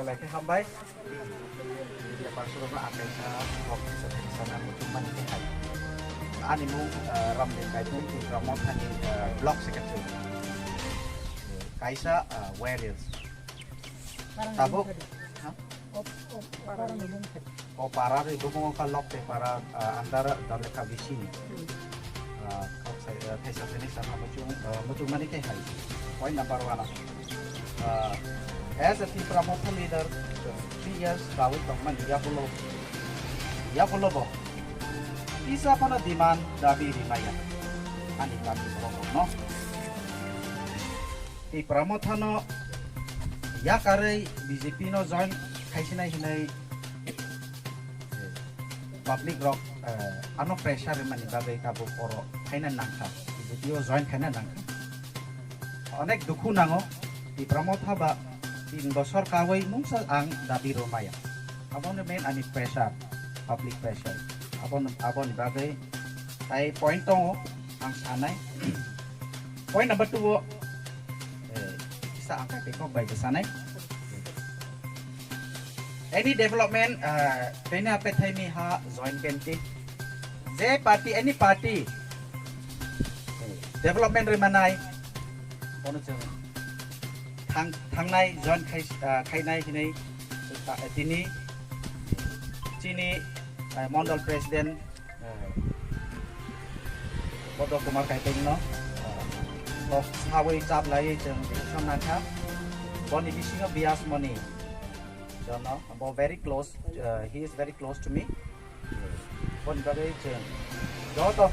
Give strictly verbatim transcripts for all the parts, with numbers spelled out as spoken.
Belai khe hambai. Media person rokno ang kaisa kok kisa thani sana muchung mani khe hai. Ani mung, eh, Ramdin Kaithung, Tipra Mothani, eh, block secretary. Kaisa, eh, warriors. Tabuk, ha? O para ni bumung ka Lokte para, ah, andar Dalekha bisini. Ah, kok sai, ah, thaisa thaini sama muchung, ah, muchung mani khe hai. Point number one. Ah, as a Tipra Motha leader, three years dawi tongmani yakulo, yakulo bo kisa phano demand dabi rimaya. Ani party borok no. Tipra Mothano yakarwi B J P no join khaisinai hinwi public rok, eh, ano pressure mani bagwi tabuk oro khaina nangkha, B J P o join khaina nangkha. Onek dukhu nango, Tipra Motha ba tin bosor kawi mungsa ang dabi romaya. Abono main ani pressure, public pressure. Abono, aboni bagwi tai point tongo ang sanai. Point number two o, eh, kisa ang kaitor kok bai bwsanai. Any development, eh, tini ape thaimi ha joint venture. Je party, any party, eh, development ri manai, bono chwng thang-, thangnai joint khai, eh, khainai hinwi, eh, tini chini, eh, mondol president, eh, Bodo Kumar Kaitor no, eh, kok sawi chap laiwi chwng decision nangkha. Boni bisingo Bias Moni. Jono, bo very close, eh, he is very close to me. Boni bagwi chwng joto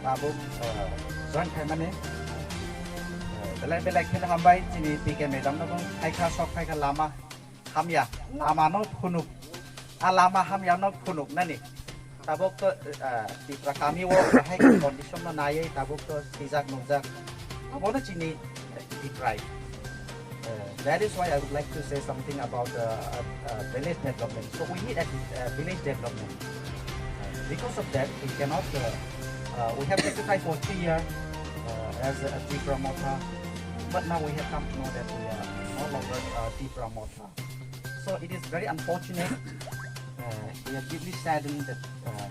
tabuk, eh, join khaimani, eh, belai belai kheno hambai chini P K madam no bo phaikha, sok phaikha lama. Hamya, lama no phunuk. A lama hamya no phunuk nani. Tabuk to, ah, Tipra kami o bahai condition no naiwi tabuk to sijak nukjak. Abono chini, eh, Tipra. Uh, that is why I would like to say something about, uh, uh, uh, village development. So we need a, uh, village development. Uh, because of that, we cannot, uh, uh, we have sacrificed for three years, uh, as a Tipra Motha, but now we have come to know that we are no longer, uh, Tipra Motha. So it is very unfortunate. Uh, we are deeply saddened that, uh,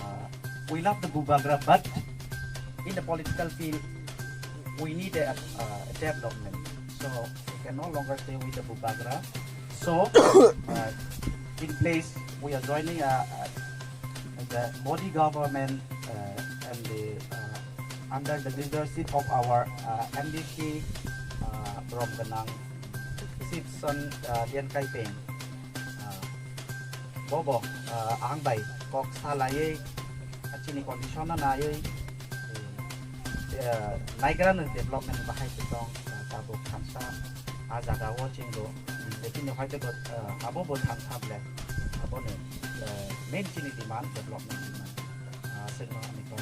uh, we love the Bubagra, but in the political field, we need a, uh, development. So we can no longer stay with the Bubagra. So, uh, in place, we are joining, uh, uh, the Modi government, uh, and the, uh, under the leadership of our, uh, M D C, uh, Brom Ganang, Sipson, uh, Lian Kai Peng. Ah, bobo, ah, ang bai kok salaiwi, ah, chini condition no naiwi, eh, naigra no development bahai se tong, ah, tabuk thansa, ah, jaga o chwng bo, hmm, chini hoite bo, ah, abo bo thansa ble, abo no, eh, main chini demand development demand. Ah, chwng no ani kok.